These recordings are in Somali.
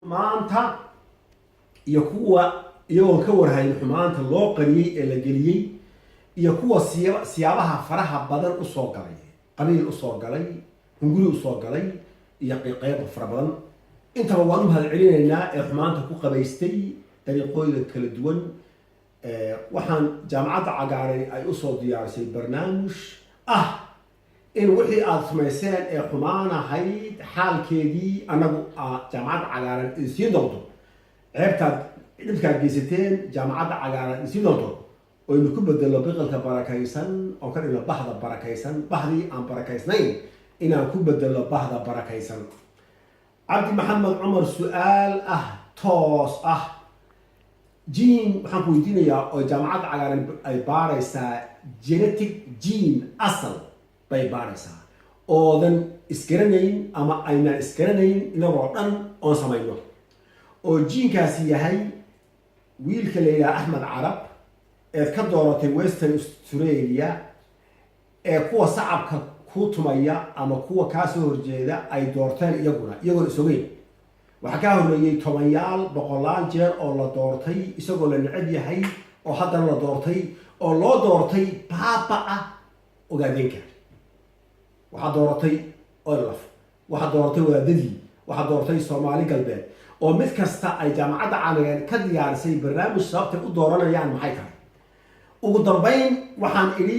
Maanta iyo kuwa iyagoon ka warhayn xumaanta loo qariyey ee la geliyey, iyo kuwa siyaabaha faraha badan usoo galay, qabiil usoo galay, hunguri usoo galay iyo qeyb fara badan, intaba waan u mahad celinaynaa ee xumaanta ku qabaystay dariiqooyinka kala duwan. Waxaan Jaamacadda Cagaaran ay usoo diyaarisay barnaamij ah in wixii aada samayseen ee xumaanahayd xaalkeedii annagu Jaamacadda Cagaaran idinsiin doonto, ceebtaad dhibkaad geysateen Jaamacadda Cagaaran idinsiin doonto, oynu ku bedelo biqilka barakaysan oo ka dhigno bahda barakaysan, bahdii aan barakaysnayn inaan ku bedelo bahda barakaysan. Cabdi Maxamed Cumar, su-aal ah toos ah gene waxaan ku weydiinayaa oo Jaamacadda Cagaaran ay baaraysaa genetic gene asal bay baaraysaa oodan isgaranayn ama aynaan isgaranayn inagoo dhan oon samayno, oo genekaasi yahay wiilka la yidhaha Axmed Carab eed ka dooratay Western Australia, ee kuwa sacabka ku tumaya ama kuwa kaa soo horjeeda ay doorteen iyaguna iyagoon isogeyn. Waxaa kaa horreeyey tobanyaal boqolaal jeer oo la doortay isagoo la necab yahay, oo haddana la doortay oo loo doortay baaba-a Ogaadeenka. Waxaa dooratay ONLF, waxaa dooratay wadaadadii, waxaa dooratay Soomaali Galbeed, oo mid kasta ay Jaamacadda Caalamigan ka diyaarisay barnaamij sababtay u dooranayaan maxay tahay. Ugu dambayn waxaan idhi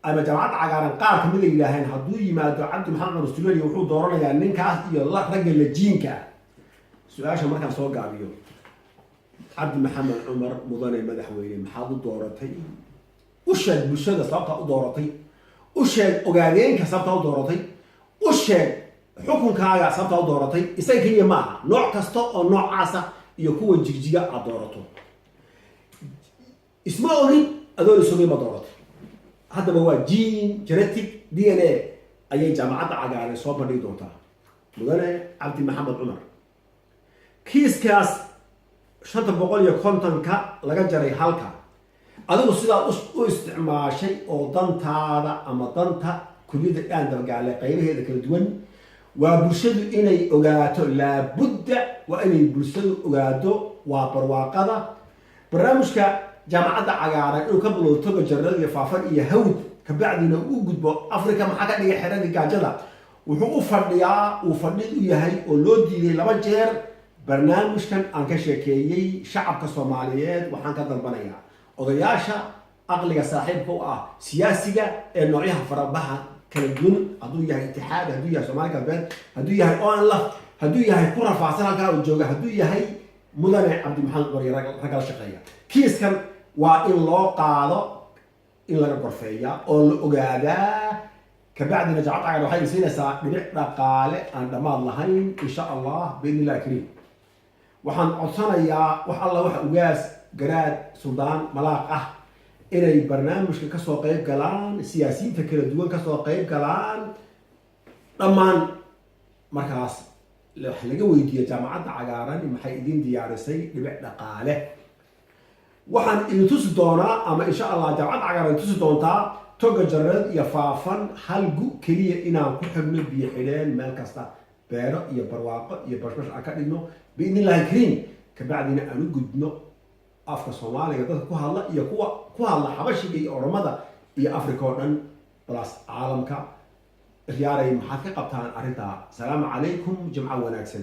ama Jaamacadda Cagaaran qaar kamid a yidhaaheen, hadduu yimaado Cabdi Maxamed Cumar Australia, wuxuu dooranayaa ninkaas iyo ragga lajiinka ah. Su-aasha markaan soo gaabiyo, Cabdi Maxamed Cumar, mudane madaxweyne, maxaad u dooratay? U sheeg bulshada sababtaa u dooratay, u sheeg Ogaadeenka sababtaa u dooratay, u sheeg xukunkaaga sababtaa u dooratay. Isaga keliya ma aha, nooc kasta oo noocaasa iyo kuwa Jigjiga aad doorato. Isma ogin, adoon isogeyn ma dooratay. Haddaba waa gene, genetic DNA ayay Jaamacadda Cagaaran soo bandhigi doontaa. Mudane Cabdi Maxamed Cumar, kiiskaas 550-ka laga jaray halka adigu sidaa u isticmaashay oo dantaada ama danta kuliyadda dhaan dabagaale qaybaheeda kala duwan, waa bulshadu inay ogaato, laabudda waa inay bulshadu ogaato. Waa barwaaqada barnaamijka Jaamacadda Cagaaran inuu ka bilowdo Toga Jarad iyo Faafan iyo Hawd, kabacdina u gudbo Africa. Maxaa ka dhigay xeradii gaajada? Wuxuu u fadhiyaa, uu fadhid u yahay oo loo diiday laba jeer barnaamijkan aan ka sheekeeyey. Shacabka Soomaaliyeed waxaan ka dalbanayaa, odayaasha aqliga saaxiibka u ah siyaasiga ee noocyaha farabaha kala duwan, hadduu yahay Itixaad, hadduu yahay Soomaali Galbeed, hadduu yahay ONLF, hadduu yahay ku rafaadsan halkaa uu jooga, hadduu yahay mudane Cabdi Maxamed Cumar iyo ragala shaqeeya, kiiskan waa in loo qaado, in laga gorfeeya oo la ogaadaa. Kabacdina Jaamacad Cagaar waxay siinaysaa dhibic dhaqaale aan dhammaad lahayn, insha Allah, biidni illahi kariim. Waxaan codsanayaa wax alla waxa ugaas, garaad, suldaan, malaaq ah inay barnaamijka kasoo qayb galaan, siyaasiyiinta kala duwan kasoo qayb galaan dhammaan. Markaas wax laga weydiiyo Jaamacadda Cagaaran maxay idin diyaarisay dhibic dhaqaale. Waxaan idin tusi doonaa ama insha Allah Jaamacadda Cagaaran tusi doontaa Toga Jareed iyo Faafan hal gu keliya inaan ku xidhno biyo xidheen, meel kasta beero iyo barwaaqo iyo bashbash aan ka dhigno, biidni illahi kariim. Kabacdina aan u gudbno afka Soomaaliga dadka ku hadla iyo kuwa ku hadla Xabashiga iyo Oromada iyo Africa oo dhan plus caalamka. Riyaaray, maxaad ka qabtaan arrintaa? Asalaamu calaykum, jimco wanaagsan.